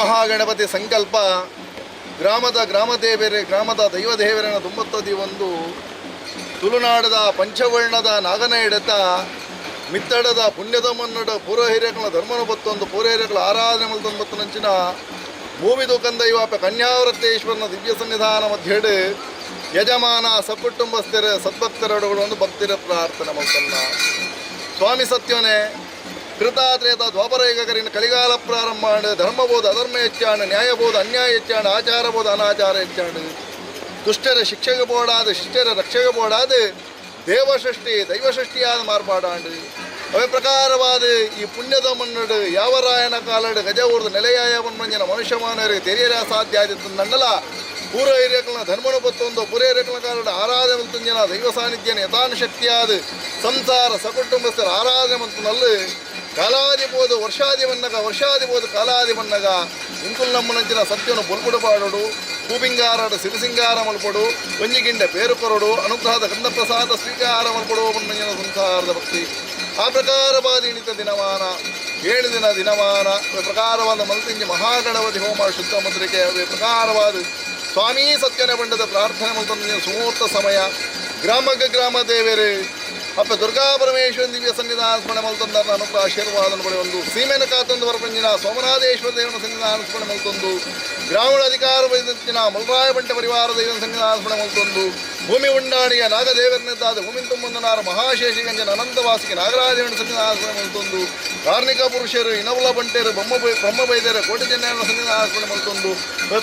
ಮಹಾಗಣಪತಿ ಸಂಕಲ್ಪ ಗ್ರಾಮದ ಗ್ರಾಮದೇವರೇ ಗ್ರಾಮದ ದೈವದೇವರನ ದುಂಬತ್ತದಿ ಒಂದು ತುಳುನಾಡದ ಪಂಚವರ್ಣದ ನಾಗನ ಎಡತ ಮಿತ್ತಡದ ಪುಣ್ಯದ ಮನ್ನಡ ಪೂರ್ವಹಿರಿಯಕಳ ಧರ್ಮನ ಬತ್ತೊಂದು ಪೂರ್ವಹಿರಿಯಕಳ ಆರಾಧನೆ ಮಲ್ತೊಂದು ನಂಚಿನ ಭೂಮಿ ದುಕಂದೈವಾಪ ಕನ್ಯಾವೃತ್ತೇಶ್ವರನ ದಿವ್ಯ ಸನ್ನಿಧಾನ ಮಧ್ಯೆಡು ಯಜಮಾನ ಸಕುಟುಂಬಸ್ಥರ ಸದ್ಭಕ್ತರೊಡಗಳು ಒಂದು ಭಕ್ತಿರ ಪ್ರಾರ್ಥನೆ ಮಲ್ತನ್ನ ಸ್ವಾಮಿ ಸತ್ಯನೇ ಕೃತಾತ್ರೇತ ದ್ವಾಪರಯುಗಕರಿನ ಕಲಿಗಾಲ ಪ್ರಾರಂಭ ಧರ್ಮಬೋಧ ಅಧರ್ಮ ಹೆಚ್ಚಾಣ ನ್ಯಾಯಬೋಧ ಅನ್ಯಾಯ ಹೆಚ್ಚಾಣ ಆಚಾರಬೋಧ ಅನಾಚಾರ ಹೆಚ್ಚಾಣ ದುಷ್ಟರ ಶಿಕ್ಷೆಗೆ ಬೋಡಾದ ಶಿಷ್ಟರ ರಕ್ಷೆಗೆ ಬೋಡಾದ ದೇವಸೃಷ್ಟಿ ದೈವಸೃಷ್ಟಿಯಾದ ಮಾರ್ಪಾಡಾಂಡು ಅವೇ ಪ್ರಕಾರವಾದ ಈ ಪುಣ್ಯದ ಮನ್ನಡು ಯಾವರಾಯನ ಕಾಲಡು ಗಜ ಊರ್ದು ನೆಲೆಯಾಯ ಮನ್ಮಂಜನ ಮನುಷ್ಯ ಮಾನವರಿಗೆ ತೆರೆಯರ ಸಾಧ್ಯ ಆದಿತ್ತು ನಂಡಲ ಪೂರ್ವ ಹಿರಿಯಕಲ್ನ ಧರ್ಮನು ಬತ್ತೊಂದು ಪೂರ್ವ ಹಿರಿಯಕಲ್ನ ಕಾಲಡು ಆರಾಧನೆ ಮಂತಂಜನ ದೈವ ಸಾನ್ನಿಧ್ಯನ ಯಥಾನುಶಕ್ತಿಯಾದ ಸಂಸಾರ ಸಕುಟುಂಬಸ್ಥರ ಆರಾಧನೆ ಮಂತನಲ್ಲಿ ಕಾಲಾದಿ ಬೋದು ವರ್ಷಾದಿ ಮನ್ನಗ ವರ್ಷಾದಿ ಬೋದು ಕಾಲಾದಿ ಮನ್ನಗ ಇಂಕುಲ್ ನಮ್ಮನಂಚಿನ ಸತ್ಯನು ಬೊಲ್ಪುಡು ಪಾಡೋಡು ಹೂಬಿಂಗಾರಡು ಸಿರಿಸಿಂಗಾರ ಮಲ್ಪಡು ಒಂಜಿಗಿಂಡ ಪೇರು ಕೊರಡು ಅನುಗ್ರಹದ ಗಂಧ ಪ್ರಸಾದ ಸ್ವೀಕಾರ ಮಲ್ಪಡು ಮನ್ನಂಜಿನ ಸಂಸಾರದ ಭಕ್ತಿ ಆ ಪ್ರಕಾರವಾದ ಇಣಿತ ದಿನಮಾನ 7 ದಿನ ದಿನಮಾನ ಪ್ರಕಾರವಾದ ಮಲ್ತಿಂಜಿ ಮಹಾಗಣಪತಿ ಹೋಮ ಶುದ್ಧ ಮುದ್ರಿಕೆ ಪ್ರಕಾರವಾದ ಸ್ವಾಮಿ ಸತ್ಯನ ಬಂಡದ ಪ್ರಾರ್ಥನೆ ಮಲ್ತಂಜಿನ ಸುಮೂರ್ತ ಸಮಯ ಗ್ರಾಮಕ್ಕೆ ಗ್ರಾಮ ದೇವರೇ ಅಪ್ಪ ದುರ್ಗಾ ಪರಮೇಶ್ವರ ದಿವ್ಯ ಸನ್ನಿಧಾನ ಸ್ಮರಣೆ ಮಲ್ತೊಂದರ ಅನುಗ್ರಹ ಆಶೀರ್ವಾದನ ಪಡೆಯೊಂದು ಸೀಮೆನ ಕಾತೊಂದು ವರಪಂಜಿನ ಸೋಮನಾಥೇಶ್ವರ ದೇವನ ಸನ್ನಿಧಾನ ಸ್ಮರಣೆ ಮಲ್ತೊಂದು ಗ್ರಾಮೀಣ ಅಧಿಕಾರ ವೈದ್ಯನ ಮಲ್ರಾಯ ಬಂಟ ಪರಿವಾರ ದೇವನ ಸನ್ನಿಧಾನ ಸ್ಮರಣೆ ಮಲ್ತೊಂದು ಭೂಮಿ ಉಂಡಾಣಿಯ ನಾಗದೇವರನಿದ್ದಾದ ಭೂಮಿ ತುಂಬೊಂದನಾರ ಮಹಾಶೇಷಿಗಂಜನ ಅನಂತವಾಸಿಗೆ ನಾಗರಾಜೇವನ ಸನ್ನಿಧಾನ ಸ್ಮರಣೆ ಮಲ್ತೊಂದು ಕಾರ್ಣಿಕ ಪುರುಷರು ಇನವಲ ಬಂಟೆರು ಬ್ರಹ್ಮ ಬೈದೆರ ಕೋಟಿ ಜನ ಸನ್ನಿಧಾನ ಸ್ಮರಣೆ ಮಲ್ತೊಂದು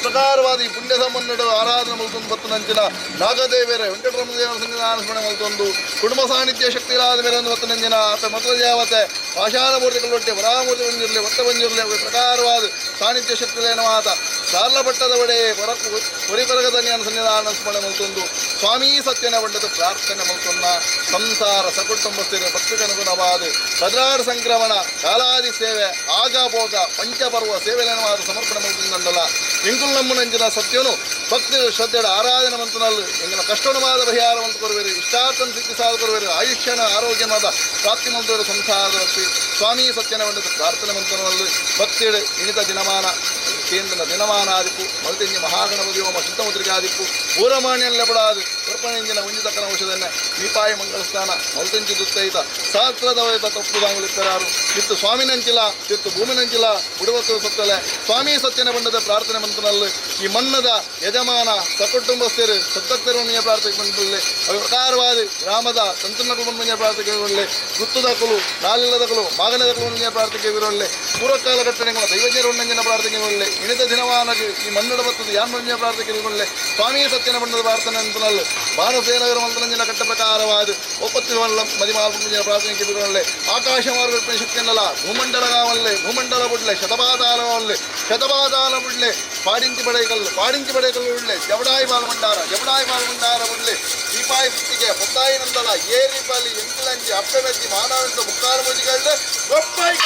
ಪ್ರಕಾರವಾದ ಈ ಪುಣ್ಯ ಸಂಬಂಧ ಆರಾಧನೆ ಮಲ್ತೊಂದು ಬತ್ತನಂಚಿನ ನಾಗದೇವರ ವೆಂಕಟರಮಣ ದೇವನ ಸನ್ನಿಧಾನ ಸ್ಮರಣೆ ಮಲ್ತೊಂದು ಕುಟುಂಬ ಸಾನ್ನಿಧ್ಯ ಶಕ್ತಿಲಾದ ಮೇಲೆ ಒಂದು ಬತ್ತನಂಜಿನ ಅಪ್ಪ ಮತ್ರ ದೇವತೆ ಪಾಷಾಣಮೂರ್ತಿ ಕಲ್ಲೊಟ್ಟೆ ವರಾಮೂರ್ತಿ ಬಂಜಿರಲಿ ಒತ್ತ ಬಂಜಿರಲಿ ಪ್ರಕಾರವಾದ ಸಾನ್ನಿಧ್ಯ ಶಕ್ತಿಲೇನವಾದ ಸಾರ್ಲ ಪಟ್ಟದ ಒಡೆ ಹೊರಿಕೊರಗದನಿಯನ್ನು ಸನ್ನಿಧಾನ ಸ್ಮರಣೆ ಮಲ್ತೊಂದು ಸ್ವಾಮಿ ಸತ್ಯನ ಬಂಡದ ಪ್ರಾರ್ಥನೆ ಮಲ್ತೊನ್ನ ಸಂಸಾರ ಸಕುಟುಂಬಸ್ಥರ ಭಕ್ತಿಗನುಗುಣವಾದ 16 ಸಂಕ್ರಮಣ ಕಾಲಾದಿ ಸೇವೆ ಆಗ ಭೋಗ ಪಂಚಪರ್ವ ಸೇವೆಲೇನವಾದ ಸಮರ್ಪಣೆ ಮಲ್ತೊಂದಲ್ಲ ಇಂಕುಲ್ ನಮ್ಮನಂಜಿನ ಸತ್ಯನು ಭಕ್ತಿ ಶ್ರದ್ಧೆಡ ಆರಾಧನೆ ಮಂತನಲ್ಲಿ ಎಂಗಿನ ಕಷ್ಟನುವಾದ ಪರಿಹಾರ ಮಂತು ಕೊರುವೆರು ಇಷ್ಟಾರ್ಥನ ಸಿದ್ಧಿ ಸಾಧ ಕೊರುವೆರು ಆಯುಷ್ಯನ ಆರೋಗ್ಯನಾದ ಪ್ರಾಪ್ತಿ ಮಂತವರು ಸಂಸಾರದ ಭಕ್ತಿ ಸ್ವಾಮಿ ಸತ್ಯನ ಬಂಡದ ಪ್ರಾರ್ಥನೆ ಮಂತನಲ್ಲಿ ಭಕ್ತಿಡು ಇಣಿತ ದಿನಮಾನ ಕೇಂದ್ರ ದಿನಮಾನ ಆದಿಪ್ಪು ಮಲ್ತಿಂಜಿ ಮಹಾಗಣಪತಿ ಹೋಮ ಶುದ್ಧ ಆದಿಪ್ಪು ಊರಮಾಣ್ಯಲ್ಲೇ ಬಡಾದು ಕೊರ್ಪಣಿಂಜಿನ ಒಂಜಿ ತಕ್ಕನ ಔಷಧನ್ನೇ ದೀಪಾಯ ಮಂಗಳಸ್ಥಾನ ಮಲ್ತಿಂಚಿ ದುತ್ತೈತ ಸಹಸ್ರದವೈತ ತಪ್ಪುದಾಂಗುಲಿಪ್ಪರಾರು ಇತ್ತು ಸ್ವಾಮಿನಂಚಿಲ ತಿತ್ತು ಭೂಮಿನಂಚಿಲ ಬುಡುವತ್ತು ಸತ್ತಲೆ ಸ್ವಾಮಿ ಸತ್ಯನ ಬಂಡದ ಪ್ರಾರ್ಥನೆ ಮಂತನಲ್ಲಿ ಈ ಮನ್ನದ ಯಜಮಾನ ಸಕುಟುಂಬಸ್ಥರು ಸತ್ತಕ್ತರುಣಿಯ ಪ್ರಾರ್ಥನೆ ಬಂದಲ್ಲಿ ಪ್ರಕಾರವಾದ ಗ್ರಾಮದ ತಂತ್ರನ ಪ್ರಾರ್ಥನೆ ಗುತ್ತುದಕಲು ನಾಲಿಲ್ಲದಕಲು ಮಾಗನದಕಲು ಪ್ರಾರ್ಥನೆ ಪೂರ್ವಕಾಲ ಘಟನೆಗಳ ದೈವಜ್ಞರ ಪ್ರಾರ್ಥನೆ ಇಣಿತ ದಿನವಾನಗೆ ಈ ಮನ್ನಡ ಬತ್ತದ ಯಾನ್ಮಂಜ ಪ್ರಾರ್ಥನೆ ಸ್ವಾಮಿ ಸತ್ಯನ ಬಣ್ಣದ ಪ್ರಾರ್ಥನೆ ಅಂತನಲ್ಲಿ ಬಾನಸೇನಗರ ಮಂತ್ರಂಜನ ಕಟ್ಟ ಪ್ರಕಾರವಾದ ಒಪ್ಪತ್ತಿ ಮದಿಮಾಲ್ಪುಂಜನ ಪ್ರಾರ್ಥನೆ ಕಿಬಿಕೊಳ್ಳೆ ಆಕಾಶ ಮಾರ್ಗ ಶಕ್ತಿಯನ್ನಲ್ಲ ಭೂಮಂಡಲಗಾವಲ್ಲೆ ಭೂಮಂಡಲ ಬುಡ್ಲೆ ಶತಪಾತಾಲವಲ್ಲೆ ಶತಪಾತಾಲ ಬುಡ್ಲೆ ಪಾಡಿಂಚಿ ಬಡೆಕಲ್ಲು ಪಾಡಿಂಚಿ ಬಡೆಕಲ್ಲು ಉಳ್ಳೆ ಜವಡಾಯಿ ಬಾಲ್ಮಂಡಾರ ಜವಡಾಯಿ ಬಾಲ್ಮಂಡಾರ ಬುಡ್ಲೆ ದೀಪಾಯಿ ಸುತ್ತಿಗೆ ಪೊತ್ತಾಯಿ ನಂದಲ ಏರಿ ಪಾಲಿ ಎಂಕಲಂಜಿ ಅಪ್ಪೆ ಮೆತ್ತಿ ಮಾನವಂತ ಮುಕ್ಕಾರ ಮುಜಿಗಳ್ಳೆ ಒಪ್ಪಾಯಿ.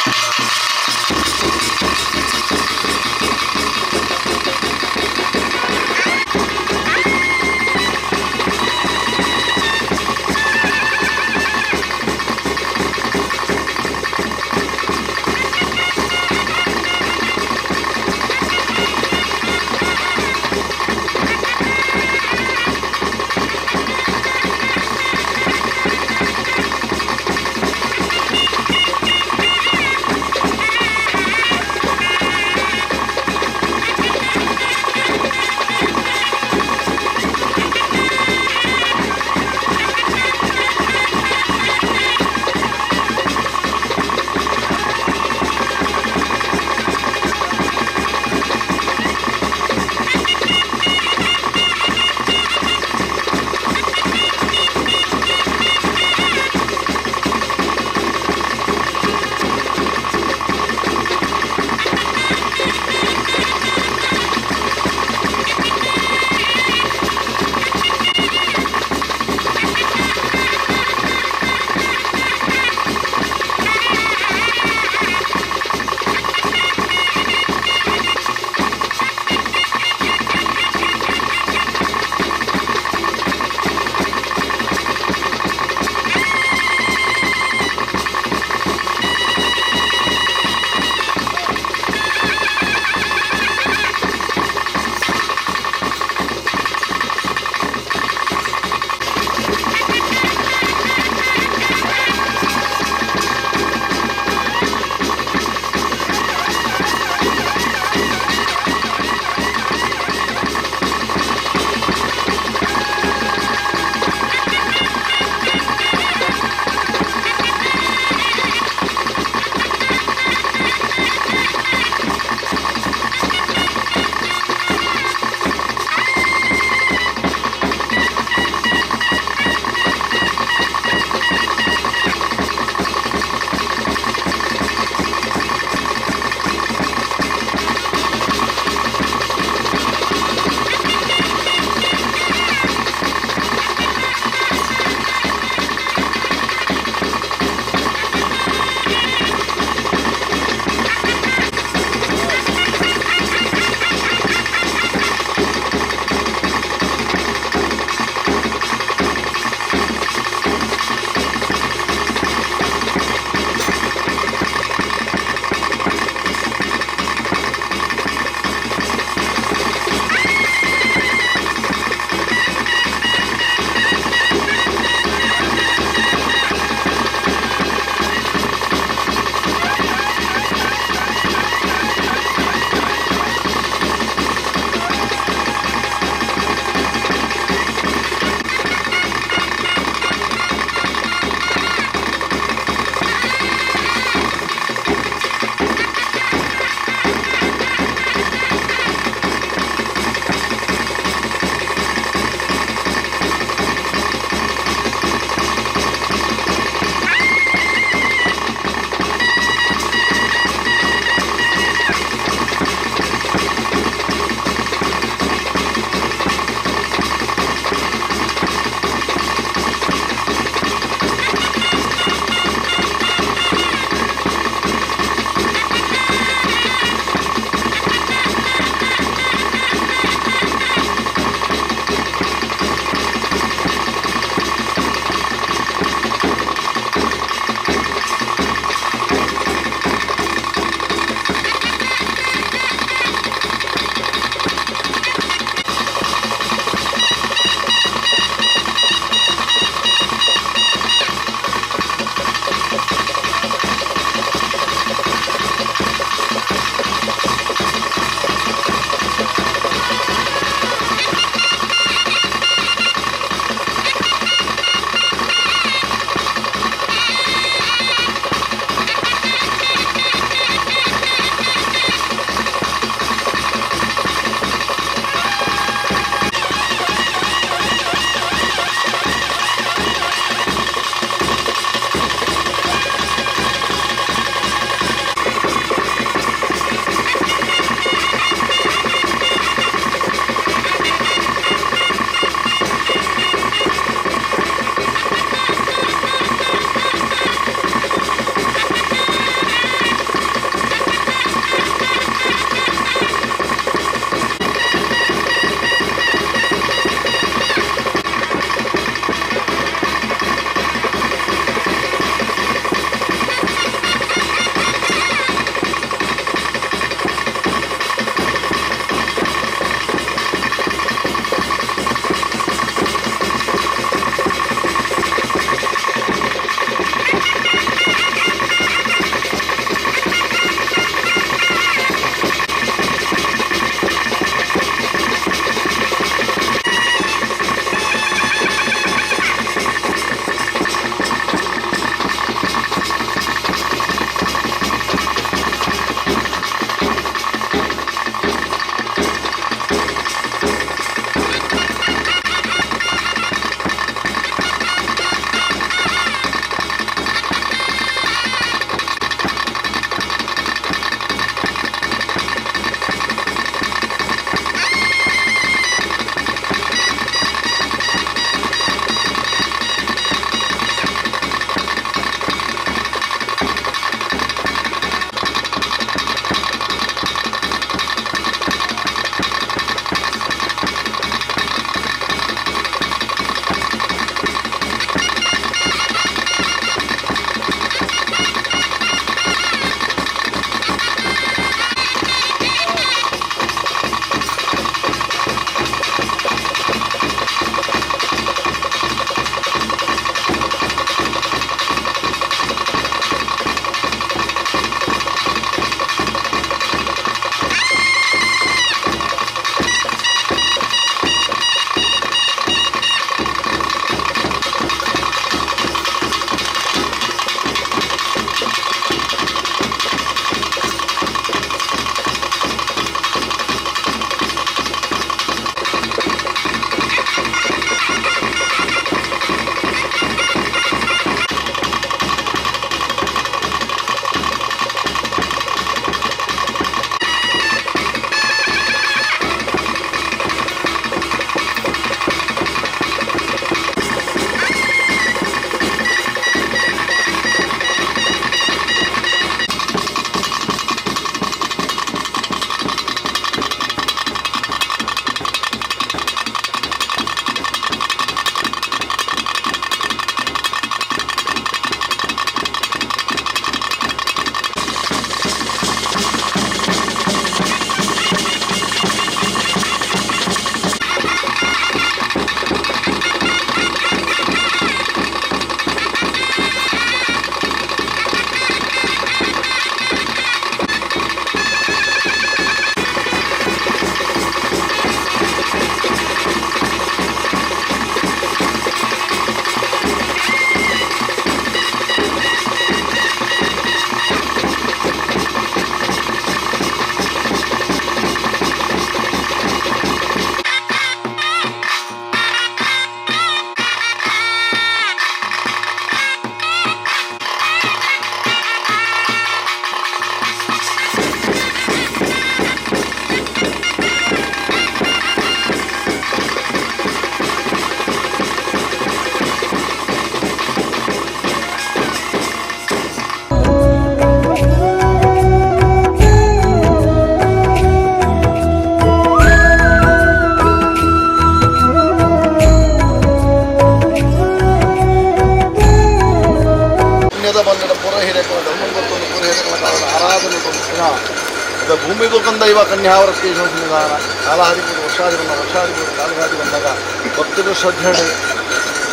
ದೈವ ಕನ್ಯಾವರತ್ತೇಶ್ವರ ಸನ್ನಿಧಾನ. ಕಾಲಹಾದಿಪುರ ವರ್ಷಾದಿ ಬಂದ, ವರ್ಷಾದಿಪುರ ಕಾಲಹಾದಿ ಬಂದಾಗ ಭಕ್ತರು ಶ್ರದ್ಧೆ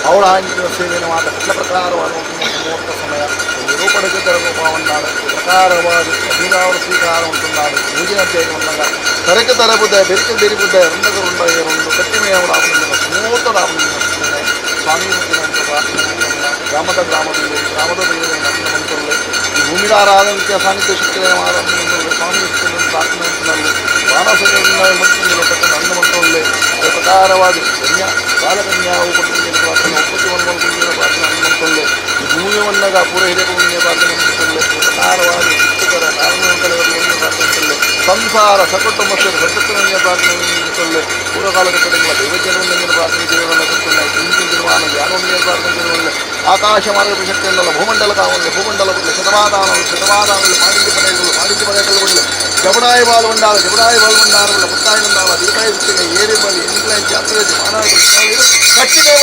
ಅವಳ ಅಂಚಿನ ಸೇವೆಯನ್ನು ಮಾತ್ರ ಕಟ್ಲ ಪ್ರಕಾರವಾದ ಮುಹೂರ್ತ ಸಮಯ ನಿರೂಪಣೆ ತರಗೋಪಾವನ್ನಾಡು ಪ್ರಕಾರವಾದ ಅಭಿರಾವರ ಸ್ವೀಕಾರ ಉಂಟುన్నాಡು. ಮೂಜಿನ ಅಧ್ಯಾಯ ಬಂದಾಗ ತರಕ ತರಬುದ್ದ ಬೆರಿಕೆ ಬೆರಿಬುದ್ದ ರುಂಡಕ ರುಂಡ ರುಂಡು ಕಟ್ಟಿಮೆಯವಡ ಮುಹೂರ್ತದ ಸ್ವಾಮಿ ಪ್ರಾರ್ಥನೆ. ಗ್ರಾಮದ ಗ್ರಾಮದಲ್ಲಿ ಗ್ರಾಮದ ದೈವದ ಮಂತ್ರಗಳು, ಈ ಭೂಮಿದ ಆರಾಧನೆ ಸಾನ್ನಿಧ್ಯ ಶಕ್ತಿಯ ಆರಾಧನೆ ಮಂತ್ರಗಳು, ಸ್ವಾಮಿ ಪ್ರಾರ್ಥನೆ ಮಂತ್ರಗಳು, ಬಾಣಸಂಗ ಮಂತ್ರಗಳು, ಅನ್ನ ಮಂತ್ರಗಳೇ ಪ್ರಕಾರವಾದ ಕನ್ಯಾ ಬಾಲಕನ್ಯಾವು ಕೊಟ್ಟಿನ ಪ್ರಾರ್ಥನೆ, ಒಪ್ಪತ್ತಿ ಒಂದು ಪ್ರಾರ್ಥನೆ ಅನ್ನ ಮಂತ್ರಗಳೇ, ಈ ಭೂಮಿಯನ್ನಾಗ ಪೂರ ಹಿರಿಯ ಪ್ರಾರ್ಥನೆ ಮಂತ್ರಗಳೇ ಪ್ರಕಾರವಾದ ಶಿಕ್ಷಕರ ನಾರಾಯಣ ಪ್ರಾರ್ಥನೆ, ಸಂಸಾರ ಸಕುಟುಂಬ ಸಕುಟುಂಬ ಪ್ರಾರ್ಥನೆ ಮಂತ್ರಗಳೇ, ಪೂರ್ವಕಾಲಘಟ್ಟಗಳ ದೈವಜ್ಞನ ಪ್ರಾರ್ಥನೆ ದೇವರನ್ನ ತೀರ್ಮಾನ ಜ್ಞಾನೋನ್ಯ ಪ್ರಾರ್ಥನೆ ದೇವರಲ್ಲ, ಆಕಾಶ ಮಾರ್ಗ ಪ್ರಶಕ್ತಿಯನ್ನಲ್ಲ, ಭೂಮಂಡಲ ಕಾವಲು ಭೂಮಂಡಲ ಶತಮಾದಾನಗಳು ಶತಮಾದಾನಗಳು ಪಾಂಡಿತ್ಯ ಪಡೆಗಳು ಪಾಂಡಿತ್ಯ ಪಡೆಗಳು ಜಬಡಾಯ ಬಾಲ್ವಂಡಾಲ ಜಬಡಾಯ ಬಾಲ್ವಂಡಾರಗಳ ಪುತ್ತಾಯ ಬಂದಾಳ ದೀಪಾಯ ಸುತ್ತಿಗೆ ಏರಿ ಬಲಿ ಇಂಗ್ಲೆಂಡ್ ಜಾತ್ರೆ ಮಾನಾಡು ಕಟ್ಟಿಗೆ.